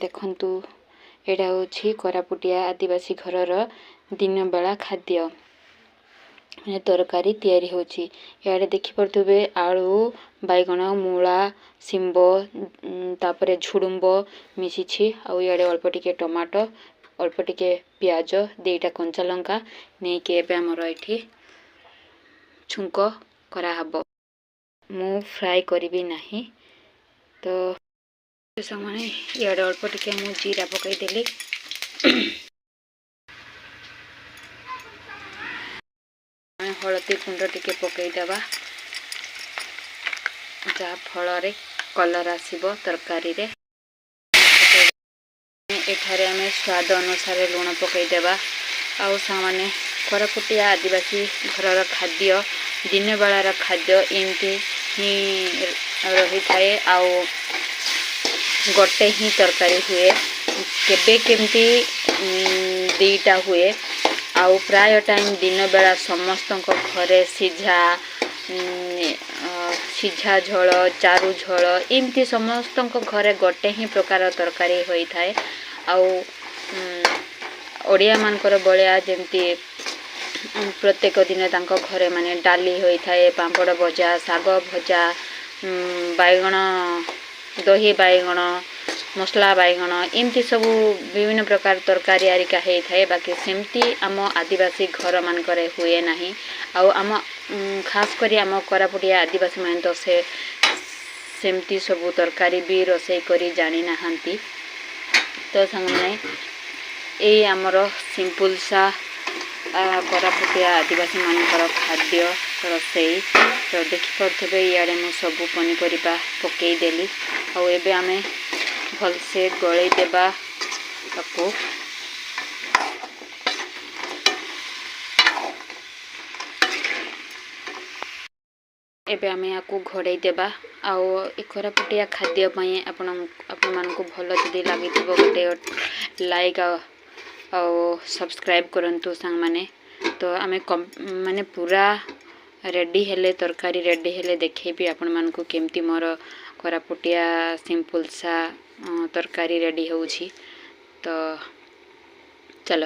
ଦେଖନ୍ତୁ, ଏଇଟା ହେଉଛି କୋରାପୁଟିଆ ଆଦିବାସୀ ଘରର ଦିନବେଳା ଖାଦ୍ୟ, ମାନେ ତରକାରୀ ତିଆରି ହେଉଛି। ଇଆଡ଼େ ଦେଖିପାରୁଥିବେ ଆଳୁ, ବାଇଗଣ, ମୂଳା, ଶିମ୍ବ, ତାପରେ ଝୁଡ଼ୁମ୍ବ ମିଶିଛି। ଆଉ ଇଆଡ଼େ ଅଳ୍ପ ଟିକେ ଟମାଟୋ, ଅଳ୍ପ ଟିକେ ପିଆଜ, 2ଟା କଞ୍ଚା ଲଙ୍କା ନେଇକି ଏବେ ଆମର ଏଠି ଛୁଙ୍କ କରାହବ। ମୁଁ ଫ୍ରାଏ କରିବି ନାହିଁ। ତ ସାଙ୍ଗମାନେ, ଇଆଡ଼େ ଅଳ୍ପ ଟିକେ ମୁଁ ଜିରା ପକାଇଦେଲି। ହଳଦୀ ଗୁଣ୍ଡ ଟିକେ ପକାଇଦେବା, ଯାହାଫଳରେ କଲର୍ ଆସିବ ତରକାରୀରେ। ଏଠାରେ ଆମେ ସ୍ୱାଦ ଅନୁସାରେ ଲୁଣ ପକାଇଦେବା। ଆଉ ସାଙ୍ଗମାନେ, କୋରାପୁଟିଆ ଆଦିବାସୀ ଘରର ଖାଦ୍ୟ, ଦିନବେଳାର ଖାଦ୍ୟ ଏମିତି ହିଁ ରହିଥାଏ। ଆଉ ଗୋଟେ ହିଁ ତରକାରୀ ହୁଏ, କେବେ କେମିତି 2ଟା ହୁଏ। ଆଉ ପ୍ରାୟ ଟାଇମ୍ ଦିନବେଳା ସମସ୍ତଙ୍କ ଘରେ ସିଝା, ସିଝା ଝୋଳ, ଚାରୁ ଝୋଳ, ଏମିତି ସମସ୍ତଙ୍କ ଘରେ ଗୋଟେ ହିଁ ପ୍ରକାର ତରକାରୀ ହୋଇଥାଏ। ଆଉ ଓଡ଼ିଆମାନଙ୍କର ଭଳିଆ ଯେମିତି ପ୍ରତ୍ୟେକ ଦିନ ତାଙ୍କ ଘରେ ମାନେ ଡାଲି ହୋଇଥାଏ, ପାମ୍ପଡ଼ ଭଜା, ଶାଗ ଭଜା, ବାଇଗଣ, ଦହି ବାଇଗଣ, ମସଲା ବାଇଗଣ, ଏମିତି ସବୁ ବିଭିନ୍ନ ପ୍ରକାର ତରକାରୀ ଆରିକା ହେଇଥାଏ। ବାକି ସେମିତି ଆମ ଆଦିବାସୀ ଘରମାନଙ୍କରେ ହୁଏ ନାହିଁ। ଆଉ ଆମ ଖାସ କରି ଆମ କୋରାପୁଟିଆ ଆଦିବାସୀମାନେ ତ ସେ ସେମିତି ସବୁ ତରକାରୀ ବି ରୋଷେଇ କରି ଜାଣିନାହାନ୍ତି। ତ ସାଙ୍ଗମାନେ, ଏଇ ଆମର ସିମ୍ପୁଲ ସା କୋରାପୁଟିଆ ଆଦିବାସୀମାନଙ୍କର ଖାଦ୍ୟ ରୋଷେଇ। ତ ଦେଖିପାରୁଥିବେ, ଇଆଡ଼େ ମୁଁ ସବୁ ପନିପରିବା ପକାଇଦେଲି। ଆଉ ଏବେ ଆମେ ଭଲସେ ଗୋଳେଇ ଦେବା ତାକୁ। ଏବେ ଆମେ ୟାକୁ ଘୋଡ଼େଇ ଦେବା। ଆଉ ଏ କୋରାପୁଟିଆ ଖାଦ୍ୟ ପାଇଁ ଆପଣମାନଙ୍କୁ ଭଲ ଯଦି ଲାଗିଥିବ, ଗୋଟେ ଲାଇକ୍ ଆଉ ସବସ୍କ୍ରାଇବ୍ କରନ୍ତୁ ସାଙ୍ଗମାନେ। ତ ଆମେ ମାନେ ପୁରା ରେଡ଼ି ହେଲେ, ତରକାରୀ ରେଡ଼ି ହେଲେ ଦେଖେଇବି ଆପଣମାନଙ୍କୁ କେମିତି ମୋର କୋରାପୁଟିଆ ସିମ୍ପୁଲ ସା ତରକାରୀ ରେଡ଼ି ହେଉଛି। ତ ଚାଲ।